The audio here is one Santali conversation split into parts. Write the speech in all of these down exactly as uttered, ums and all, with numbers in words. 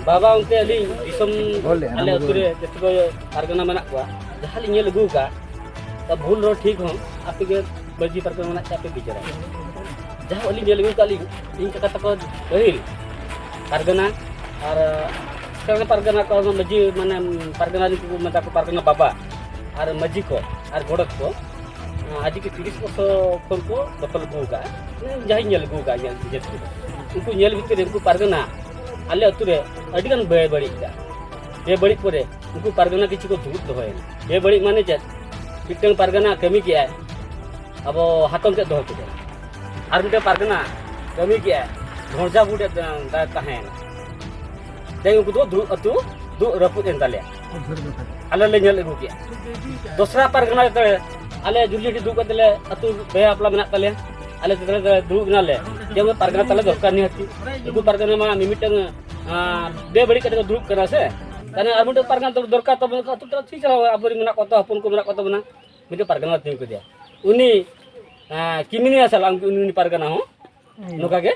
ᱵᱟᱵᱟ, ᱚᱱᱛᱮ ᱟᱹᱞᱤᱧ ᱫᱤᱥᱚᱢ, ᱚᱞ ᱞᱮᱫᱼᱟ, ᱟᱞᱮ ᱱᱚᱣᱟ ᱟᱹᱛᱩ ᱨᱮ ᱡᱚᱛᱚ ᱠᱚ ᱯᱟᱨᱜᱟᱱᱟ ᱢᱮᱱᱟᱜ ᱠᱚᱣᱟ, ᱡᱟᱦᱟᱸ ᱞᱤᱧ ᱧᱮᱞ ᱟᱹᱜᱩ ᱟᱠᱟᱫ, ᱛᱟ ᱵᱷᱩᱞ ᱨᱮᱦᱚᱸ ᱴᱷᱤᱠ ᱦᱚᱸ, ᱟᱯᱮ ᱜᱮ ᱢᱟᱹᱡᱷᱤ ᱯᱟᱨᱜᱟᱱᱟ ᱢᱮᱱᱟᱜ ᱯᱮ, ᱟᱯᱮ ᱵᱤᱪᱟᱹᱨᱟ᱾ ᱡᱟᱦᱟᱸ ᱟᱹᱞᱤᱧ ᱧᱮᱞ ᱟᱹᱜᱩ ᱟᱠᱟᱫ ᱞᱤᱧ, ᱤᱧ ᱠᱟᱠᱟ ᱛᱟᱠᱚ ᱯᱟᱹᱦᱤᱞ ᱯᱟᱨᱜᱟᱱᱟ, ᱟᱨ ᱥᱮ ᱯᱟᱨᱜᱟᱱᱟ ᱠᱚ, ᱢᱟᱹᱡᱷᱤ, ᱢᱟᱱᱮ, ᱯᱟᱨᱜᱟᱱᱟ ᱨᱮᱱ ᱠᱚ ᱢᱮᱛᱟ ᱠᱚ ᱯᱟᱨᱜᱟᱱᱟ ᱵᱟᱵᱟ ᱟᱨ ᱢᱟᱹᱡᱷᱤ ᱠᱚ ᱟᱨ ᱜᱚᱰᱮᱛ ᱠᱚ, ᱟᱹᱰᱤ ᱜᱮ ᱛᱤᱨᱤᱥ ᱵᱚᱪᱷᱚᱨ ᱠᱷᱚᱱ ᱠᱚ ᱫᱚᱠᱷᱚᱞ ᱟᱹᱜᱩ ᱟᱠᱟᱫᱼᱟ᱾ ᱡᱟᱦᱟᱸᱧ ᱧᱮᱞ ᱟᱹᱜᱩ ᱟᱠᱟᱫᱼᱟ ᱤᱧᱟᱹᱜ ᱱᱤᱡᱮ ᱛᱮ᱾ ᱩᱱᱠᱩ ᱧᱮᱞ ᱵᱷᱤᱛᱤᱨ ᱨᱮ ᱩᱱᱠᱩ ᱯᱟᱨᱜᱟᱱᱟ ᱟᱞᱮ ᱟᱹᱛᱩ ᱨᱮ ᱟᱹᱰᱤ ᱜᱟᱱ ᱵᱮᱵᱟᱹᱲᱤᱡ ᱟᱠᱟᱫᱼᱟ᱾ ᱵᱮᱵᱟᱹᱲᱤᱡ ᱯᱚᱨᱮ ᱩᱱᱠᱩ ᱯᱟᱨᱜᱟᱱᱟ ᱠᱤᱪᱷᱩ ᱠᱚ ᱫᱩᱲᱩᱵ ᱫᱚᱦᱚᱭᱮᱱᱟ᱾ ᱵᱮᱵᱟᱹᱲᱤᱡ ᱢᱟᱱᱮ ᱪᱮᱫ? ᱢᱤᱫᱴᱟᱝ ᱯᱟᱨᱜᱟᱱᱟ ᱠᱟᱹᱢᱤ ᱠᱮᱜᱼᱟᱭ, ᱟᱵᱚ ᱦᱟᱛᱚᱢ ᱛᱮᱫ ᱫᱚᱦᱚ ᱠᱮᱫᱟᱭ᱾ ᱟᱨ ᱢᱤᱫᱴᱟᱝ ᱯᱟᱨᱜᱟᱱᱟ ᱠᱟᱹᱢᱤ ᱠᱮᱜᱼᱟᱭ, ᱫᱷᱚᱨᱡᱟ ᱵᱩᱴ ᱮ ᱛᱟᱦᱮᱸᱭᱮᱱᱟ᱾ ᱛᱮᱦᱮᱧ ᱩᱱᱠᱩ ᱫᱚ ᱫᱩᱲᱩᱵ ᱟᱹᱛᱩ ᱫᱩᱲᱩᱵ ᱨᱟᱹᱯᱩᱫ ᱮᱱ ᱛᱟᱞᱮᱭᱟ᱾ ᱟᱞᱮ ᱞᱮ ᱧᱮᱞ ᱟᱹᱜᱩ ᱠᱮᱜᱼᱟ᱾ ᱫᱚᱥᱨᱟ ᱯᱟᱨᱜᱟᱱᱟ ᱨᱮ ᱟᱞᱮ ᱡᱩᱨᱤ ᱡᱩᱨᱤ ᱫᱩᱲᱩᱵ ᱠᱟᱛᱮ ᱞᱮ ᱟᱹᱛᱩ ᱵᱮᱦᱟ ᱵᱟᱯᱞᱟ ᱢᱮᱱᱟᱜ ᱛᱟᱞᱮᱭᱟ᱾ ᱟᱞᱮ ᱛᱮᱞᱮ ᱫᱩᱲᱩᱵ ᱮᱱᱟᱞᱮ᱾ ᱡᱮ ᱯᱟᱨᱜᱟᱱᱟ ᱛᱟᱞᱮ ᱫᱚᱨᱠᱟᱨ ᱱᱤᱦᱟᱹᱛᱤ᱾ ᱩᱱᱠᱩ ᱯᱟᱨᱜᱟᱱᱟ ᱢᱟ ᱢᱤᱢᱤᱫᱴᱟᱝ, ᱟᱸ, ᱵᱮᱵᱟᱹᱲᱤᱡ ᱠᱟᱛᱮ ᱠᱚ ᱫᱩᱲᱩᱵ ᱠᱟᱱᱟ ᱥᱮ᱾ ᱛᱟᱦᱞᱮ ᱟᱨ ᱢᱤᱫᱴᱟᱝ ᱯᱟᱨᱜᱟᱱᱟ ᱫᱚ ᱫᱚᱨᱠᱟᱨ ᱛᱟᱵᱚᱱ, ᱟᱹᱛᱩ ᱴᱚᱞᱟ ᱴᱷᱤᱠ ᱪᱟᱞᱟᱣ, ᱟᱵᱚᱨᱮᱱ ᱢᱮᱱᱟᱜ ᱠᱚᱣᱟ ᱛᱚ, ᱦᱚᱯᱚᱱ ᱠᱚ ᱢᱮᱱᱟᱜ ᱠᱚ ᱛᱟᱵᱚᱱᱟ᱾ ᱢᱤᱫᱴᱟᱝ ᱯᱟᱨᱜᱟᱱᱟ ᱛᱤᱸᱜᱩ ᱠᱮᱫᱮᱭᱟ᱾ ᱩᱱᱤ, ᱟᱸ, ᱠᱤᱢᱤᱱᱤᱭᱟ ᱥᱟᱞᱟᱜ ᱩᱱᱤ, ᱩᱱᱤ ᱯᱟᱨᱜᱟᱱᱟ ᱦᱚᱸ ᱱᱚᱝᱠᱟ ᱜᱮ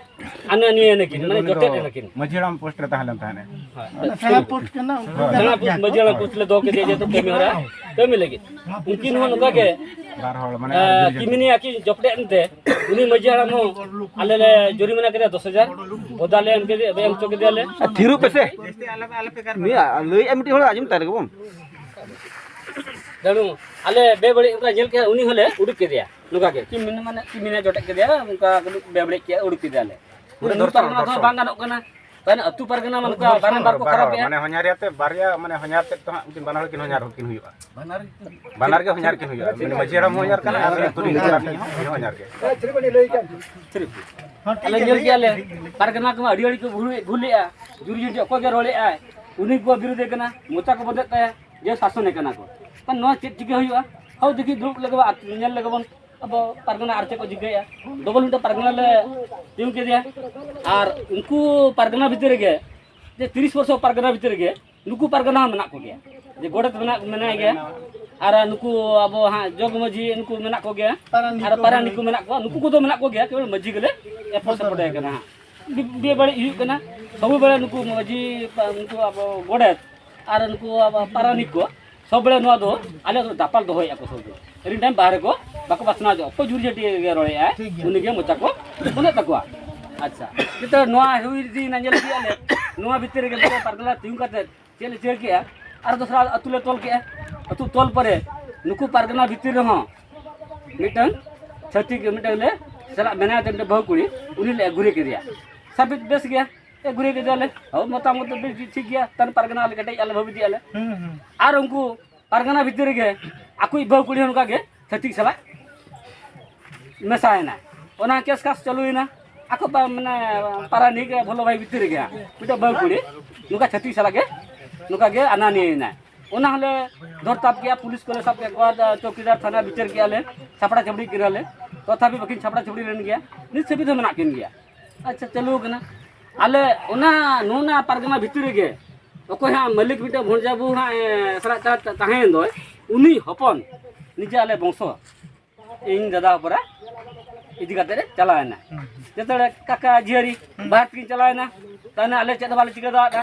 ᱟᱱᱟ ᱱᱤᱭᱟᱹ ᱱᱟᱹᱠᱤᱱ, ᱢᱟᱱᱮ ᱩᱱᱤ ᱫᱚ ᱡᱚᱴᱮᱫ ᱮᱱᱟᱠᱤᱱ᱾ ᱢᱟᱹᱡᱷᱤ ᱦᱟᱲᱟᱢ ᱯᱳᱥᱴ ᱨᱮ ᱛᱟᱦᱮᱸ ᱞᱮᱱ ᱛᱟᱦᱮᱸᱫ᱾ ᱦᱳᱭ᱾ ᱚᱱᱟ ᱛᱷᱟᱱᱟ ᱯᱳᱥᱴ ᱠᱟᱱᱟ, ᱚᱱᱠᱟ ᱦᱳᱭ᱾ ᱛᱷᱟᱱᱟ ᱯᱳᱥᱴ ᱢᱟᱹᱡᱷᱤ ᱦᱟᱲᱟᱢ ᱯᱳᱥᱴ ᱞᱮ ᱫᱚᱦᱚ ᱠᱮᱫᱮᱭᱟ, ᱡᱮᱦᱮᱛᱩ ᱠᱟᱹᱢᱤ ᱦᱚᱨᱟ ᱠᱟᱹᱢᱤ ᱞᱟᱹᱜᱤᱫ᱾ ᱩᱱᱠᱤᱱ ᱦᱚᱸ ᱱᱚᱝᱠᱟ ᱜᱮ, ᱵᱟᱨ ᱦᱚᱲ ᱢᱟᱱᱮ ᱟᱨ ᱡᱩᱨᱤ ᱡᱩᱨᱤ᱾ ᱠᱤᱢᱤᱱᱤᱭᱟ ᱠᱤᱱ ᱡᱚᱯᱲᱮᱫ ᱮᱱᱛᱮ, ᱩᱱᱤ ᱢᱟᱹᱡᱷᱤ ᱦᱟᱲᱟᱢ ᱦᱚᱸ ᱟᱞᱮ ᱞᱮ ᱡᱩᱨᱤᱢᱟᱱᱟ ᱠᱮᱫᱮᱭᱟ ᱫᱚᱥ ᱦᱟᱡᱟᱨ᱾ ᱵᱚᱫᱟ ᱞᱮ ᱮᱢ ᱠᱮᱫᱮ, ᱮᱢ ᱦᱚᱪᱚ ᱠᱮᱫᱮᱭᱟᱞᱮ᱾ ᱟᱨ ᱛᱷᱤᱨᱚᱜ ᱯᱮᱥᱮ᱾ ᱱᱤᱭᱟᱹ ᱞᱟᱹᱭᱮᱫᱼᱟ ᱢᱤᱫᱴᱤᱡ ᱦᱚᱲ ᱟᱸᱡᱚᱢ ᱛᱟᱭ ᱨᱮᱜᱮ ᱵᱚᱱ᱾ ᱡᱟᱹᱱᱩ, ᱟᱞᱮ ᱵᱮᱵᱟᱹᱲᱤᱡ ᱚᱱᱠᱟ ᱧᱮᱞ ᱠᱮᱫᱟ, ᱩᱱᱤ ᱦᱚᱸᱞᱮ ᱩᱰᱩᱠ ᱠᱮᱫᱮᱭᱟ᱾ ᱱᱚᱝᱠᱟ ᱜᱮ ᱠᱤᱢᱤᱱ ᱢᱟᱱᱮ ᱠᱤᱢᱤᱱᱮ ᱡᱚᱴᱮᱫ ᱠᱮᱫᱮᱭᱟ, ᱚᱱᱠᱟ ᱵᱮᱵᱟᱹᱲᱤᱡ ᱠᱮᱫ, ᱩᱰᱩᱠ ᱠᱮᱫᱮᱭᱟᱞᱮ᱾ ᱢᱟᱱᱮ ᱩᱱᱤ ᱫᱚᱨᱥᱚᱝ, ᱯᱟᱨᱜᱟᱱᱟ ᱫᱚ ᱫᱚᱨᱥᱚᱝ᱾ ᱵᱟᱝ ᱜᱟᱱᱚᱜ ᱠᱟᱱᱟ᱾ ᱛᱟᱦᱞᱮ ᱟᱹᱛᱩ ᱯᱟᱨᱜᱟᱱᱟ ᱢᱟ ᱱᱚᱝᱠᱟ ᱫᱚᱨᱥᱚᱝ, ᱵᱟᱨᱮ ᱵᱟᱨ ᱠᱚ ᱵᱟᱨ ᱠᱷᱟᱨᱟᱯ ᱦᱚᱲ, ᱮᱜᱼᱟ᱾ ᱢᱟᱱᱮ ᱦᱚᱧᱦᱟᱨᱤᱭᱟᱹ ᱛᱮ ᱵᱟᱨᱭᱟ, ᱢᱟᱱᱮ ᱦᱚᱧᱦᱟᱨ ᱛᱮᱫ ᱫᱚ ᱦᱟᱸᱜ ᱩᱱᱠᱤᱱ ᱵᱟᱱᱟ ᱦᱚᱲ ᱠᱤᱱ ᱦᱚᱧᱦᱟᱨ ᱦᱚᱸ ᱠᱤᱱ ᱦᱩᱭᱩᱜᱼᱟ᱾ ᱵᱟᱱᱟᱨ ᱵᱟᱱᱟᱨ ᱜᱮ ᱦᱚᱧᱦᱟᱨ ᱠᱤᱱ ᱦᱩᱭᱩᱜᱼᱟ᱾ ᱢᱟᱱᱮ ᱢᱟᱹᱡᱷᱤ ᱦᱟᱲᱟᱢ ᱦᱚᱸ ᱦᱚᱧᱦᱟᱨ ᱠᱟᱱᱟ ᱟᱨ ᱩᱱᱤ ᱟᱹᱛᱩ ᱨᱤᱱ ᱠᱚᱲᱟ ᱢᱤᱫ ᱦᱚᱸ ᱩᱱᱤ ᱦᱚᱸ ᱦᱚᱧᱦᱟᱨ ᱜᱮ᱾ ᱟᱞᱮ ᱧᱮᱞ ᱜᱮᱭᱟᱞᱮ, ᱯᱟᱨᱜᱟᱱᱟ ᱠᱚᱢᱟ ᱟᱹᱰᱤ ᱟᱹᱰᱤ ᱠᱚ ᱵᱷᱩᱞ, ᱵᱷᱩᱞ ᱞᱮᱜᱼᱟ, ᱡᱩᱨᱤ ᱡᱩᱨᱤ ᱚᱠᱚᱭ ᱜᱮ ᱨᱚᱲ ᱞᱮᱜᱼᱟᱭ, ᱩᱱᱤ ᱠᱚ ᱵᱤᱨᱩᱫᱷᱮ ᱠᱟᱱᱟ, ᱢᱚᱪᱟ ᱠᱚ ᱵᱚᱸᱫᱮᱫ ᱛᱟᱭᱟ, ᱡᱮ ᱥᱟᱥᱚᱱᱮ ᱠᱟᱱᱟ ᱠᱚ᱾ ᱛᱚ ᱱᱚᱣᱟ ᱪᱮᱫ ᱪᱤᱠᱟᱹ ᱦᱩᱭᱩᱜᱼᱟ? ᱦᱟᱣ ᱫᱮᱠᱷᱤ ᱫᱩᱲᱩᱵ ᱞᱮᱜᱮ ᱵᱚᱱ, ᱟᱨ ᱧᱮᱞ ᱞᱮᱜᱮ ᱵᱚᱱ, ᱟᱵᱚ ᱯᱟᱨᱜᱟᱱᱟ ᱟᱨ ᱪᱮᱫ ᱠᱚ ᱪᱤᱠᱟᱹᱭᱟ? ᱰᱚᱵᱚᱞ ᱢᱤᱫᱴᱟᱝ ᱯᱟᱨᱜᱟᱱᱟ ᱞᱮ ᱛᱤᱸᱜᱩ ᱠᱮᱫᱮᱭᱟ᱾ ᱟᱨ ᱩᱱᱠᱩ ᱯᱟᱨᱜᱟᱱᱟ ᱵᱷᱤᱛᱤᱨ ᱨᱮᱜᱮ, ᱡᱮ ᱛᱤᱨᱤᱥ ᱵᱚᱨᱥᱚ ᱯᱟᱨᱜᱟᱱᱟ ᱵᱷᱤᱛᱤᱨ ᱨᱮᱜᱮ ᱱᱩᱠᱩ ᱯᱟᱨᱜᱟᱱᱟ ᱦᱚᱸ ᱢᱮᱱᱟᱜ ᱠᱚᱜᱮᱭᱟ᱾ ᱡᱮ ᱜᱚᱰᱮᱛ ᱢᱮᱱᱟᱜ, ᱢᱮᱱᱟᱭ ᱜᱮᱭᱟ, ᱟᱨ ᱱᱩᱠᱩ ᱟᱵᱚ ᱦᱟᱸᱜ ᱡᱚᱜᱽ ᱢᱟᱹᱡᱷᱤ ᱱᱩᱠᱩ ᱢᱮᱱᱟᱜ ᱠᱚᱜᱮᱭᱟ, ᱯᱟᱨᱟᱱᱤᱠ ᱟᱨ ᱠᱚ ᱯᱟᱨᱟᱱᱤᱠ ᱠᱚ ᱢᱮᱱᱟᱜ ᱠᱚᱣᱟ, ᱱᱩᱠᱩ ᱠᱚᱫᱚ ᱢᱮᱱᱟᱜ ᱠᱚᱜᱮᱭᱟ, ᱠᱮᱵᱚᱞ ᱢᱟᱹᱡᱷᱤ ᱜᱮᱞᱮ ᱮᱯᱚᱨ ᱥᱮᱯᱚᱨ ᱟᱭ ᱠᱟᱱᱟ ᱦᱟᱸᱜ᱾ ᱵᱮ-, ᱵᱮᱵᱟᱹᱲᱤᱡ ᱦᱩᱭᱩᱜ ᱠᱟᱱᱟ᱾ ᱥᱚᱵᱩ ᱵᱮᱲᱟ ᱱᱩᱠᱩ ᱢᱟᱹᱡᱷᱤ ᱯᱟ-, ᱱᱩᱠᱩ ᱟᱵᱚ ᱜᱚᱰᱮᱛ ᱟᱨ ᱱᱩᱠᱩ ᱟᱵᱚ ᱯᱟᱨᱟᱱᱤᱠ ᱠᱚ ᱥᱚᱵ ᱵᱮᱲᱟ ᱱᱚᱣᱟ ᱫᱚ ᱟᱞᱮ ᱫᱚ ᱫᱟᱯᱟᱞ ᱫᱚᱦᱚᱭᱮᱫᱼᱟ ᱠᱚ ᱥᱚᱵ ᱵᱮᱲᱟ᱾ ᱟᱹᱰᱤ ᱴᱟᱭᱤᱢ ᱵᱟᱦᱨᱮ ᱠᱚ ᱵᱟᱠᱚ ᱯᱟᱥᱱᱟᱣ ᱦᱚᱪᱚᱜᱼᱟ, ᱚᱠᱚᱭ ᱡᱩᱨ ᱡᱟᱹᱴᱤ ᱜᱮ ᱨᱚᱲᱮᱫᱼᱟᱭ, ᱴᱷᱤᱠ ᱜᱮᱭᱟ᱾ ᱩᱱᱤᱜᱮ ᱢᱚᱪᱟ ᱠᱚ ᱵᱚᱱᱫᱮᱫ ᱛᱟᱠᱚᱣᱟ᱾ ᱟᱪᱪᱷᱟ, ᱱᱤᱛᱚᱜ ᱱᱚᱣᱟ ᱦᱩᱭ ᱤᱫᱤᱭᱮᱱᱟ, ᱧᱮᱞ ᱤᱫᱤᱭᱮᱫᱼᱟ ᱞᱮ ᱱᱚᱣᱟ ᱵᱷᱤᱛᱤᱨ ᱨᱮᱜᱮ ᱢᱤᱫᱴᱮᱱ ᱯᱟᱨᱜᱟᱱᱟ ᱛᱤᱸᱜᱩ ᱠᱟᱛᱮ ᱪᱮᱫ ᱞᱮ ᱪᱤᱠᱟᱹ ᱠᱮᱜᱼᱟ? ᱟᱨ ᱫᱚᱥᱨᱟ ᱟᱹᱛᱩ ᱞᱮ ᱛᱚᱞ ᱠᱮᱜᱼᱟ᱾ ᱟᱹᱛᱩ ᱛᱚᱞ ᱯᱚᱨᱮ ᱱᱩᱠᱩ ᱯᱟᱨᱜᱟᱱᱟ ᱵᱷᱤᱛᱤᱨ ᱨᱮᱦᱚᱸ ᱢᱤᱫᱴᱟᱝ ᱪᱷᱟᱹᱛᱤᱠ ᱢᱤᱫᱴᱟᱝ ᱞᱮ ᱥᱟᱞᱟᱜ ᱢᱮᱱᱟᱭ ᱛᱮ ᱢᱤᱫᱴᱟᱝ ᱵᱟᱹᱦᱩ ᱠᱩᱲᱤ, ᱩᱱᱤ ᱞᱮ ᱟᱹᱜᱩᱨᱮ ᱠᱮᱫᱮᱭᱟ᱾ ᱥᱟᱵᱤᱛ ᱵᱮᱥ ᱜᱮᱭᱟ, ᱟᱹᱜᱩᱨᱮ ᱠᱮᱫᱮᱭᱟᱞᱮ᱾ ᱦᱳ, ᱢᱚᱛᱟᱢᱚᱛ ᱫᱚ ᱵᱮᱥ ᱴᱷᱤᱠ ᱜᱮᱭᱟ, ᱛᱟᱦᱞᱮ ᱯᱟᱨᱜᱟᱱᱟ ᱞᱮ ᱠᱮᱴᱮᱡ ᱟᱞᱮ ᱵᱷᱟᱹᱵᱤ ᱫᱤᱭᱟᱞᱮ᱾ ᱦᱩᱸ, ᱦᱩᱸ᱾ ᱟᱨ ᱩᱱᱠᱩ ᱯᱟᱨᱜᱟᱱᱟ ᱵᱷᱤᱛᱤᱨ ᱨᱮᱜᱮ ᱟᱠᱚᱭᱤᱡ ᱵᱟᱹᱦᱩ ᱠᱩᱲᱤ ᱦᱚᱸ ᱱᱚᱝᱠᱟ ᱜᱮ ᱪᱷᱟᱹᱛᱤᱠ ᱥᱟᱞᱟᱜ ᱢᱮᱥᱟᱭᱮᱱᱟ᱾ ᱚᱱᱟ ᱠᱮᱥ ᱠᱟᱥ ᱪᱟᱹᱞᱩᱭᱮᱱᱟ᱾ ᱟᱠᱚ ᱯᱟ-, ᱢᱟᱱᱮ ᱯᱟᱨᱟᱱᱤᱠ ᱵᱷᱚᱞᱚ ᱵᱷᱟᱭ ᱵᱷᱤᱛᱤᱨ ᱨᱮᱜᱮ ᱦᱟᱸᱜ ᱢᱤᱫᱴᱮᱱ ᱵᱟᱹᱦᱩ ᱠᱩᱲᱤ ᱱᱚᱝᱠᱟ ᱪᱷᱟᱹᱛᱤᱠ ᱥᱟᱞᱟᱜ ᱜᱮ ᱱᱚᱝᱠᱟ ᱜᱮ ᱟᱱᱟᱱᱤᱭᱟᱹᱭᱮᱱᱟᱭ᱾ ᱚᱱᱟ ᱦᱚᱸᱞᱮ ᱫᱷᱚᱨ ᱛᱟᱵ ᱠᱮᱜᱼᱟ, ᱯᱩᱞᱤᱥ ᱠᱚᱞᱮ ᱥᱟᱵ ᱠᱮᱫ ᱠᱚᱣᱟ, ᱪᱚᱣᱠᱤᱫᱟᱨ ᱛᱷᱟᱱᱟ ᱵᱤᱪᱟᱹᱨ ᱠᱮᱜᱼᱟ ᱞᱮ, ᱪᱷᱟᱯᱲᱟ ᱪᱷᱟᱹᱯᱲᱤ ᱠᱮᱫᱟᱞᱮ, ᱛᱚᱛᱷᱟᱯᱤ ᱵᱟᱹᱠᱤᱱ ᱪᱷᱟᱯᱲᱟ ᱪᱷᱟᱹᱯᱲᱤ ᱞᱮᱱ ᱜᱮᱭᱟ, ᱱᱤᱛ ᱫᱷᱟᱹᱵᱤᱡ ᱫᱚ ᱢᱮᱱᱟᱜ ᱠᱤᱱ ᱜᱮᱭᱟ᱾ ᱟᱪᱪᱷᱟ, ᱪᱟᱹᱞᱩ ᱟᱠᱟᱱᱟ᱾ ᱟᱞᱮ ᱚᱱᱟ ᱱᱚᱣᱟ ᱯᱟᱨᱜᱟᱱᱟ ᱵᱷᱤᱛᱤᱨ ᱨᱮᱜᱮ ᱚᱠᱚᱭ ᱦᱟᱸᱜ ᱢᱟᱹᱞᱤᱠ ᱢᱤᱫᱴᱮᱱ ᱵᱷᱚᱸᱡᱟ ᱵᱟᱹᱦᱩ ᱦᱟᱸᱜ, ᱮ, ᱥᱟᱞᱟᱜ ᱛᱟ-, ᱛᱟ-, ᱛᱟᱦᱮᱸᱭᱮᱱ ᱫᱚᱭ, ᱩᱱᱤ ᱦᱚᱯᱚᱱ ᱱᱤᱡᱮ ᱟᱞᱮ ᱵᱚᱝᱥᱚ, ᱤᱧ ᱫᱟᱫᱟ ᱦᱚᱯᱚᱱᱟ ᱤᱫᱤ ᱠᱟᱛᱮ ᱞᱮ ᱪᱟᱞᱟᱣᱮᱱᱟ᱾ ᱦᱩᱸ, ᱦᱩᱸ᱾ ᱡᱚᱛᱚ ᱦᱚᱲ ᱠᱟᱠᱟ ᱡᱷᱤᱭᱟᱹᱨᱤ ᱦᱩᱸ᱾ ᱵᱟᱦᱨᱮ ᱛᱮᱠᱤᱱ ᱪᱟᱞᱟᱣᱮᱱᱟ, ᱛᱟᱦᱞᱮ ᱟᱞᱮ ᱪᱮᱫ ᱦᱚᱸ ᱵᱟᱞᱮ ᱪᱤᱠᱟᱹ ᱫᱟᱲᱮᱭᱟᱜᱼᱟ᱾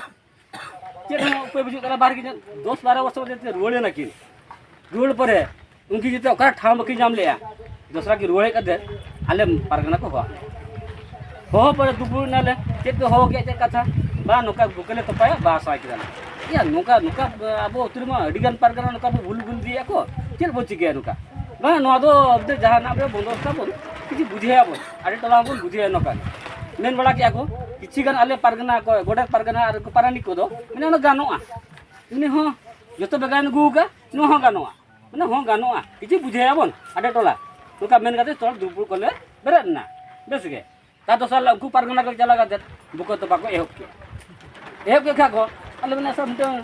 ᱪᱮᱫ ᱦᱚᱸ ᱩᱯᱟᱹᱭ ᱵᱟᱹᱪᱩᱜ ᱛᱟᱞᱮ, ᱵᱟᱦᱨᱮ ᱜᱮ ᱫᱚᱥ ᱵᱟᱨᱚ ᱵᱚᱪᱷᱚᱨ ᱡᱟᱛᱮ ᱨᱩᱣᱟᱹᱲ ᱮᱱᱟ ᱠᱤᱱ᱾ ᱨᱩᱣᱟᱹᱲ ᱯᱚᱨᱮ ᱩᱱᱠᱤᱱ ᱡᱟᱛᱮ ᱚᱠᱟᱨᱮ ᱴᱷᱟᱶ ᱵᱟᱹᱠᱤᱱ ᱧᱟᱢ ᱞᱮᱜᱼᱟ, ᱫᱚᱥᱨᱟ ᱠᱤᱱ ᱨᱩᱣᱟᱹᱲ ᱦᱮᱡ ᱠᱟᱛᱮ ᱟᱞᱮ ᱯᱟᱨᱜᱟᱱᱟ ᱠᱚ ᱦᱚᱦᱚ᱾ ᱦᱚᱦᱚ ᱯᱚᱨᱮ ᱫᱩᱯᱲᱩᱵ ᱮᱱᱟᱞᱮ, ᱪᱮᱫ ᱯᱮ ᱦᱚᱦᱚ ᱠᱮᱫ, ᱪᱮᱫ ᱠᱟᱛᱷᱟ? ᱵᱟᱝ, ᱱᱚᱝᱠᱟ ᱵᱩᱠᱟᱹ ᱞᱮ ᱛᱚᱯᱟᱭᱟ, ᱵᱟᱦᱟ ᱥᱟᱭ ᱠᱮᱫᱟᱞᱮ᱾ ᱭᱟ, ᱱᱚᱝᱠᱟ, ᱱᱚᱝᱠᱟ ᱟᱵᱚ ᱟᱹᱛᱩ ᱨᱮᱢᱟ ᱟᱹᱰᱤ ᱜᱟᱱ ᱯᱟᱨᱜᱟᱱᱟ ᱱᱚᱝᱠᱟ ᱵᱚ ᱵᱷᱩᱞ, ᱵᱷᱩᱞ ᱤᱫᱤᱭᱮᱫᱼᱟ ᱠᱚ, ᱪᱮᱫ ᱵᱚᱱ ᱪᱤᱠᱟᱹᱭᱟ ᱱᱚᱝᱠᱟ? ᱵᱟᱝ, ᱱᱚᱣᱟ ᱫᱚ ᱟᱵᱚ ᱫᱚ ᱡᱟᱦᱟᱱᱟᱜ ᱵᱚ ᱵᱚᱱᱫᱳᱵᱚᱥᱛᱟ ᱵᱚᱱ, ᱠᱤᱪᱷᱩ ᱵᱩᱡᱷᱟᱹᱭᱟᱵᱚᱱ, ᱟᱹᱰᱤ ᱴᱚᱞᱟ ᱦᱚᱸᱵᱚᱱ ᱵᱩᱡᱷᱟᱹᱭᱟ ᱱᱚᱝᱠᱟ᱾ ᱢᱮᱱ ᱵᱟᱲᱟ ᱠᱮᱜᱼᱟ ᱠᱚ, ᱠᱤᱪᱷᱩ ᱜᱟᱱ ᱟᱞᱮ ᱯᱟᱨᱜᱟᱱᱟ ᱠᱚ, ᱜᱚᱰᱮᱛ ᱯᱟᱨᱜᱟᱱᱟ ᱟᱨ ᱯᱟᱨᱟᱱᱤᱠ ᱠᱚᱫᱚ, ᱢᱟᱱᱮ ᱚᱱᱟ ᱜᱟᱱᱚᱜᱼᱟ᱾ ᱩᱱᱤ ᱦᱚᱸ ᱡᱚᱛᱚ ᱵᱮᱜᱟᱭ ᱟᱹᱜᱩ ᱟᱠᱟᱫ, ᱱᱚᱣᱟ ᱦᱚᱸ ᱜᱟᱱᱚᱜᱼᱟ᱾ ᱢᱟᱱᱮ ᱦᱚᱸ ᱜᱟᱱᱚᱜᱼᱟ, ᱠᱤᱪᱷᱩ ᱵᱩᱡᱷᱟᱹᱭᱟᱵᱚᱱ ᱟᱰᱮ ᱴᱚᱞᱟ᱾ ᱱᱚᱝᱠᱟ ᱢᱮᱱ ᱠᱟᱛᱮ ᱛᱚᱞ ᱫᱩᱯᱲᱩᱵ ᱠᱚᱞᱮ ᱵᱮᱨᱮᱫ ᱮᱱᱟ᱾ ᱵᱮᱥ ᱜᱮ᱾ ᱛᱟᱨ ᱫᱚᱥᱟᱨ ᱦᱤᱞᱳᱜ ᱩᱱᱠᱩ ᱯᱟᱨᱜᱟᱱᱟ ᱠᱚ ᱪᱟᱞᱟᱣ ᱠᱟᱛᱮ ᱵᱩᱠᱟᱹ ᱛᱚᱯᱟ ᱠᱚ ᱮᱦᱚᱵ ᱠᱮᱫ᱾ ᱮᱦᱚᱵ ᱠᱮᱫ ᱠᱷᱟᱱ ᱠᱚ, ᱟᱞᱮ ᱢᱮᱱᱟ, "ᱥᱟᱨ, ᱢᱤᱫᱴᱟᱝ,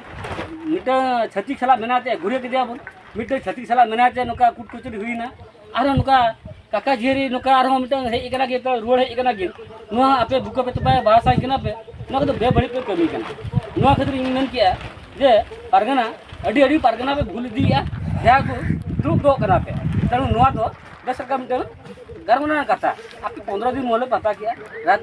ᱢᱤᱫᱴᱟᱝ ᱪᱷᱟᱹᱛᱤᱠ ᱥᱟᱞᱟᱜ ᱢᱮᱱᱟᱭ ᱛᱮ ᱜᱷᱩᱨᱮ ᱠᱮᱫᱮᱭᱟ ᱵᱚᱱ, ᱢᱤᱫᱴᱟᱝ ᱪᱷᱟᱹᱛᱤᱠ ᱥᱟᱞᱟᱜ ᱢᱮᱱᱟᱭ ᱛᱮ ᱱᱚᱝᱠᱟ ᱠᱩᱴ ᱠᱩᱪᱩᱨᱤ ᱦᱩᱭᱱᱟ, ᱟᱨᱦᱚᱸ ᱱᱚᱝᱠᱟ ᱠᱟᱠᱟ ᱡᱷᱤᱭᱟᱹᱨᱤ ᱱᱚᱝᱠᱟ ᱟᱨᱦᱚᱸ ᱢᱤᱫᱴᱟᱝ ᱦᱮᱡ ᱟᱠᱟᱱᱟ ᱠᱤᱱ, ᱛᱚ ᱨᱩᱣᱟᱹᱲ ᱦᱮᱡ ᱟᱠᱟᱱᱟ ᱠᱤᱱ, ᱱᱚᱣᱟ ᱟᱯᱮ ᱵᱩᱠᱟᱹ ᱯᱮ ᱛᱚᱯᱟᱭᱟ, ᱵᱟᱦᱟ ᱥᱟᱭ ᱠᱟᱱᱟ ᱯᱮ, ᱱᱚᱣᱟ ᱠᱚᱫᱚ ᱵᱮᱵᱟᱹᱲᱤᱡ ᱯᱮ ᱠᱟᱹᱢᱤ ᱠᱟᱱᱟ᱾" ᱱᱚᱣᱟ ᱠᱷᱟᱹᱛᱤᱨ ᱤᱧ ᱢᱮᱱ ᱠᱮᱜᱼᱟ ᱡᱮ ᱯᱟᱨᱜᱟᱱᱟ, ᱟᱹᱰᱤ ᱟᱹᱰᱤ ᱯᱟᱨᱜᱟᱱᱟ ᱯᱮ ᱵᱷᱩᱞ ᱤᱫᱤᱭᱮᱜᱼᱟ, ᱡᱟᱦᱟᱸ ᱠᱚ ᱫᱩᱲᱩᱵ ᱫᱚᱦᱚᱜ ᱠᱟᱱᱟ ᱯᱮ, ᱠᱟᱨᱚᱱ ᱱᱚᱣᱟ ᱫᱚ ᱵᱮᱥ ᱞᱮᱠᱟ ᱢᱤᱫᱴᱟᱝ ᱜᱟᱨᱢᱚᱱᱟ ᱨᱮᱱᱟᱜ ᱠᱟᱛᱷᱟ, ᱟᱯᱮ ᱯᱚᱱᱨᱚ ᱫᱤᱱ ᱢᱚᱞᱮ ᱯᱟᱛᱟ ᱠᱮᱜᱼᱟ, ᱨᱟᱛ,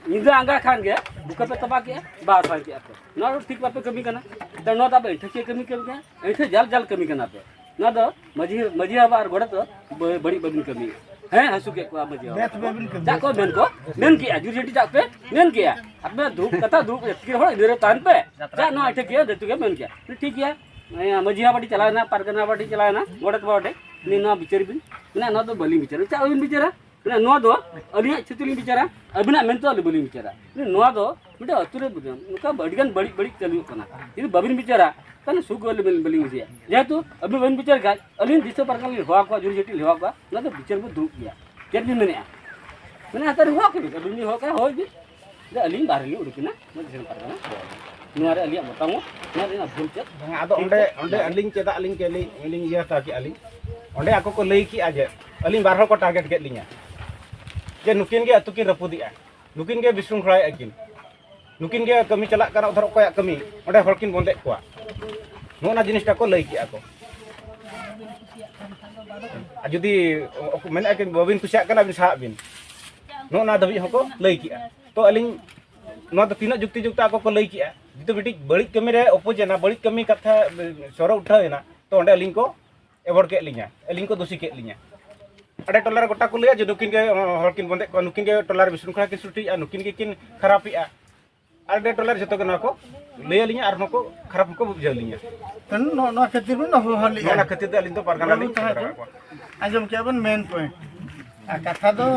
ᱧᱤᱫᱟᱹ ᱟᱸᱜᱟ ᱠᱷᱟᱱ ᱜᱮ ᱵᱩᱠᱟᱹ ᱯᱮ ᱛᱚᱯᱟ ᱠᱮᱜᱼᱟ, ᱵᱟᱥ ᱦᱟᱱ ᱠᱮᱜᱼᱟ ᱯᱮ᱾ ᱱᱚᱣᱟ ᱫᱚ ᱴᱷᱤᱠ ᱵᱟᱯᱮ ᱠᱟᱹᱢᱤ ᱠᱟᱱᱟ᱾ ᱛᱚ ᱱᱚᱣᱟ ᱫᱚ ᱟᱯᱮ ᱟᱹᱭᱴᱷᱟᱹ ᱠᱮ ᱠᱟᱹᱢᱤ ᱠᱟᱹᱢᱤ ᱠᱟᱱᱟ, ᱟᱹᱭᱴᱷᱟᱹ ᱡᱟᱞ ᱡᱟᱞ ᱠᱟᱹᱢᱤ ᱠᱟᱱᱟ ᱯᱮ᱾ ᱱᱚᱣᱟ ᱫᱚ ᱢᱟᱹᱡᱷᱤ, ᱢᱟᱹᱡᱷᱤ ᱵᱟᱵᱟ ᱟᱨ ᱜᱚᱰᱮᱛ ᱫᱚ ᱵᱟᱹ-, ᱵᱟᱹᱲᱤᱡ ᱵᱟᱹᱵᱤᱱ ᱠᱟᱹᱢᱤᱭᱮᱫᱼᱟ᱾ ᱦᱮᱸ, ᱦᱟᱹᱥᱩ ᱠᱮᱫ ᱠᱚᱣᱟ ᱢᱟᱹᱡᱷᱤ ᱵᱟᱵᱟ᱾ ᱵᱮᱥ ᱵᱟᱹᱵᱤᱱ ᱠᱟᱹᱢᱤᱭᱮᱫᱼᱟ᱾ ᱪᱟᱜ ᱠᱚ ᱢᱮᱱ ᱠᱚ, ᱢᱮᱱ ᱠᱮᱜᱼᱟ, ᱡᱩᱨᱤ ᱡᱩᱨᱤ ᱪᱟᱜ ᱯᱮ ᱢᱮᱱ ᱠᱮᱜᱼᱟ᱾ ᱟᱯᱮ ᱫᱩᱲᱩᱵ ᱠᱟᱛᱷᱟ ᱫᱩᱲᱩᱵ ᱮᱛᱠᱤᱨ ᱦᱚᱲ ᱤᱱᱟᱹ ᱨᱮ ᱛᱟᱦᱮᱱ ᱯᱮ᱾ ᱪᱟᱜ ᱱᱚᱣᱟ ᱴᱷᱤᱠ ᱜᱮᱭᱟ, ᱡᱮᱦᱮᱛᱩ ᱜᱮ ᱢᱮᱱ ᱠᱮᱜᱼᱟ᱾ ᱴᱷᱤᱠ ᱜᱮᱭᱟ, ᱢᱟᱹᱡᱷᱤ ᱵᱟᱵᱟ ᱴᱷᱮᱱ ᱪᱟᱞᱟᱣ ᱮᱱᱟ, ᱯᱟᱨᱜᱟᱱᱟ ᱵᱟᱵᱟ ᱴᱷᱮᱱ ᱪᱟᱞᱟᱣ ᱮᱱᱟ, ᱜᱚᱰᱮᱛ ᱵᱟᱵᱟ ᱴᱷᱮᱱ, ᱩᱱᱤ ᱱᱚᱣᱟ ᱵᱤᱪᱟᱹᱨ ᱵᱤᱱ, ᱢᱮᱱᱟ ᱱᱚᱣᱟ ᱫᱚ ᱵᱟᱹᱞᱤᱧ ᱵᱤᱪᱟᱹᱨᱟ᱾ ᱪᱟᱜ ᱵᱟᱹᱵᱤᱱ ᱵᱤᱪᱟᱹᱨᱟ? ᱢᱮᱱᱟ ᱱᱚᱣᱟ ᱫᱚ ᱟᱹᱞᱤᱧᱟᱜ ᱤᱪᱪᱷᱟᱹ ᱛᱮᱞᱤᱧ ᱵᱤᱪᱟᱹᱨᱟ, ᱟᱹᱵᱤᱱᱟᱜ ᱢᱮᱱ ᱛᱮ ᱟᱹᱞᱤᱧ ᱵᱟᱹᱞᱤᱧ ᱵᱤᱪᱟᱹᱨᱟ᱾ ᱱᱚᱣᱟ ᱫᱚ ᱢᱤᱫᱴᱮᱱ ᱟᱹᱛᱩ ᱨᱮ ᱱᱚᱝᱠᱟ ᱟᱹᱰᱤᱜᱟᱱ ᱵᱟᱹᱲᱤᱡ ᱵᱟᱹᱲᱤᱡ ᱪᱟᱹᱞᱩᱜ ᱠᱟᱱᱟ᱾ ᱡᱩᱫᱤ ᱵᱟᱹᱵᱤᱱ ᱵᱤᱪᱟᱹᱨᱟ, ᱛᱟᱦᱚᱞᱮ ᱥᱩᱠ ᱟᱹᱞᱤᱧ ᱵᱟᱹᱞᱤᱧ, ᱵᱟᱹᱞᱤᱧ ᱵᱩᱡᱷᱟᱹᱣᱟ᱾ ᱡᱮᱦᱮᱛᱩ ᱟᱹᱵᱤᱱ ᱵᱟᱹᱵᱤᱱ ᱵᱤᱪᱟᱹᱨ ᱠᱷᱟᱡ, ᱟᱹᱞᱤᱧ ᱫᱤᱥᱚᱢ ᱯᱟᱨᱜᱟᱱᱟ ᱞᱤᱧ ᱦᱚᱦᱚ ᱟᱠᱚᱣᱟ, ᱡᱩᱨᱤ ᱡᱟᱹᱴᱤ ᱞᱤᱧ ᱦᱚᱦᱚ ᱟᱠᱚᱣᱟ, ᱚᱱᱟ ᱫᱚ ᱵᱤᱪᱟᱹᱨ ᱵᱚ ᱫᱩᱲᱩᱵ ᱜᱮᱭᱟ᱾ ᱪᱮᱫ ᱵᱤᱱ ᱢᱮᱱᱮᱫᱼᱟ? ᱢᱮᱱᱟ ᱦᱟᱛᱟᱨ ᱦᱚᱦᱚ ᱠᱚᱵᱤᱱ, ᱟᱹᱵᱤᱱ ᱞᱤᱧ ᱦᱚᱦᱚ ᱠᱟᱜᱼᱟ, ᱦᱳᱭ ᱵᱤᱱ᱾ ᱡᱮ ᱟᱹᱞᱤᱧ ᱵᱟᱦᱨᱮ ᱞᱤᱧ ᱩᱰᱩᱠ ᱮᱱᱟ, ᱱᱚᱣᱟ ᱫᱤᱥᱚᱢ ᱯᱟᱨᱜᱟᱱᱟ᱾ ᱱᱚᱣᱟ ᱨᱮ ᱟᱹᱞᱤᱧᱟᱜ ᱢᱚᱛᱟᱢᱚᱛ, ᱱᱚᱣᱟ ᱨᱮ ᱟᱹᱞᱤᱧᱟᱜ ᱵᱷᱩᱞ ᱪᱮᱫ? ᱵᱟᱝᱟ, ᱟᱫᱚ ᱴᱷᱤᱠ ᱚᱸᱰᱮ, ᱪᱮᱫ? ᱚᱸᱰᱮ ᱟᱹᱞᱤᱧ ᱪᱮᱫᱟᱜ ᱞᱤᱧ ᱠᱮ-, ᱞᱤᱧ, ᱞᱤᱧ ᱤᱭᱟᱹ ᱦᱟᱛᱟᱣ ᱠᱮᱜᱼᱟ ᱞᱤᱧ? ᱚᱸᱰᱮ ᱟᱠᱚ ᱠᱚ ᱞᱟᱹᱭ ᱠᱮᱜᱼᱟ ᱡᱮ ᱟᱹᱞᱤᱧ ᱵᱟᱨ ᱦᱚᱲ ᱠᱚ ᱴᱟᱨᱜᱮᱴ ᱠᱮᱫ ᱞᱤᱧᱟ, ᱡᱮ ᱱᱩᱠᱤᱱ ᱜᱮ ᱟᱹᱛᱩ ᱠᱤᱱ ᱨᱟᱹᱯᱩᱫᱮᱜᱼᱟ, ᱱᱩᱠᱤᱱ ᱜᱮ ᱵᱤᱥᱨᱩᱝᱠᱷᱚᱲᱟᱭᱮᱫᱼᱟ ᱠᱤᱱ, ᱱᱩᱠᱤᱱ ᱜᱮ ᱠᱟᱹᱢᱤ ᱪᱟᱞᱟᱜ ᱠᱟᱱᱟ, ᱩᱫᱷᱟᱨ ᱚᱠᱚᱭᱟᱜ ᱠᱟᱹᱢᱤ, ᱚᱸᱰᱮ ᱦᱚᱲ ᱠᱤᱱ ᱵᱚᱱᱫᱮᱫ ᱠᱚᱣᱟ᱾ ᱱᱚᱜᱼᱚ ᱱᱟ ᱡᱤᱱᱤᱥᱴᱟ ᱠᱚ ᱞᱟᱹᱭ ᱠᱮᱜᱼᱟ ᱠᱚ᱾ ᱟᱨ ᱡᱩᱫᱤ ᱢᱮᱱᱮᱫᱼᱟ ᱠᱤᱱ ᱵᱟᱹᱵᱤᱱ ᱠᱩᱥᱤᱭᱟᱜ ᱠᱟᱱᱟ, ᱟᱹᱵᱤᱱ ᱥᱟᱦᱟᱜ ᱵᱤᱱ, ᱱᱚᱜᱼᱚ ᱱᱟ ᱫᱷᱟᱹᱵᱤᱡ ᱦᱚᱸᱠᱚ ᱞᱟᱹᱭ ᱠᱮᱜᱼᱟ᱾ ᱛᱚ ᱟᱹᱞᱤᱧ ᱱᱚᱣᱟ ᱫᱚ ᱛᱤᱱᱟᱹᱜ ᱡᱩᱠᱛᱤ ᱡᱩᱠᱛᱚ ᱟᱠᱚ ᱠᱚ ᱞᱟᱹᱭ ᱠᱮᱜᱼᱟ, ᱡᱩᱫᱤ ᱢᱤᱫᱴᱤᱡ ᱵᱟᱹᱲᱤᱡ ᱠᱟᱹᱢᱤ ᱨᱮ ᱚᱯᱳᱡᱽ ᱮᱱᱟ, ᱵᱟᱹᱲᱤᱡ ᱠᱟᱹᱢᱤ ᱠᱟᱛᱷᱟ ᱥᱚᱨᱚ ᱩᱴᱷᱟᱹᱣ ᱮᱱᱟ, ᱛᱚ ᱚᱸᱰᱮ ᱟᱹᱞᱤᱧ ᱠᱚ ᱮᱵᱷᱚᱭᱮᱰ ᱠᱮᱫ ᱞᱤᱧᱟ, ᱟᱹᱞᱤᱧ ᱠᱚ ᱫᱳᱥᱤ ᱠᱮᱫ ᱞᱤᱧᱟ᱾ ᱟᱞᱮ ᱴᱚᱞᱟ ᱨᱮ ᱜᱚᱴᱟ ᱠᱚ ᱞᱟᱹᱭᱟ ᱡᱮ ᱱᱩᱠᱤᱱ ᱜᱮ, ᱦᱚᱲ ᱠᱤᱱ ᱵᱚᱸᱫᱮᱫ ᱠᱚᱣᱟ, ᱱᱩᱠᱤᱱ ᱜᱮ ᱴᱚᱞᱟ ᱨᱮ ᱵᱤᱥᱱᱩ ᱠᱷᱟᱲᱟ ᱠᱤᱱ ᱥᱨᱤᱥᱴᱤᱭᱮᱫᱼᱟ, ᱱᱩᱠᱤᱱ ᱜᱮᱠᱤᱱ ᱠᱷᱟᱨᱟᱯᱮᱜᱼᱟ᱾ ᱟᱞᱮ ᱴᱚᱞᱟ ᱨᱮ ᱡᱚᱛᱚ ᱜᱮ ᱱᱚᱣᱟ ᱠᱚ ᱞᱟᱹᱭ ᱟᱹᱞᱤᱧᱟ ᱟᱨ ᱱᱚᱣᱟ ᱠᱚ ᱠᱷᱟᱨᱟᱯ ᱦᱚᱸᱠᱚ ᱵᱩᱡᱷᱟᱹᱣ ᱟᱹᱞᱤᱧᱟ᱾ ᱛᱟᱦᱞᱮ ᱱᱚᱜᱼᱚ ᱱᱚᱣᱟ ᱠᱷᱟᱹᱛᱤᱨ ᱵᱤᱱ ᱦᱚᱦᱚ ᱞᱮᱫᱼᱟ? ᱱᱚᱣᱟ ᱠᱷᱟᱹᱛᱤᱨ ᱛᱮ ᱟᱹᱞᱤᱧ ᱫᱚ ᱯᱟᱨᱜᱟᱱᱟ ᱞᱤᱧ ᱵᱟᱵᱚᱱ ᱛᱟᱦᱮᱸ ᱥᱮᱴᱮᱨ ᱟᱠᱟᱫ ᱠᱚᱣᱟ᱾ ᱟᱸᱡᱚᱢ ᱠᱮᱜᱼᱟ ᱵᱮᱱ ᱢᱮᱱ ᱯᱚᱭᱮᱱᱴ᱾ ᱟᱨ ᱠᱟᱛᱷᱟ ᱫᱚ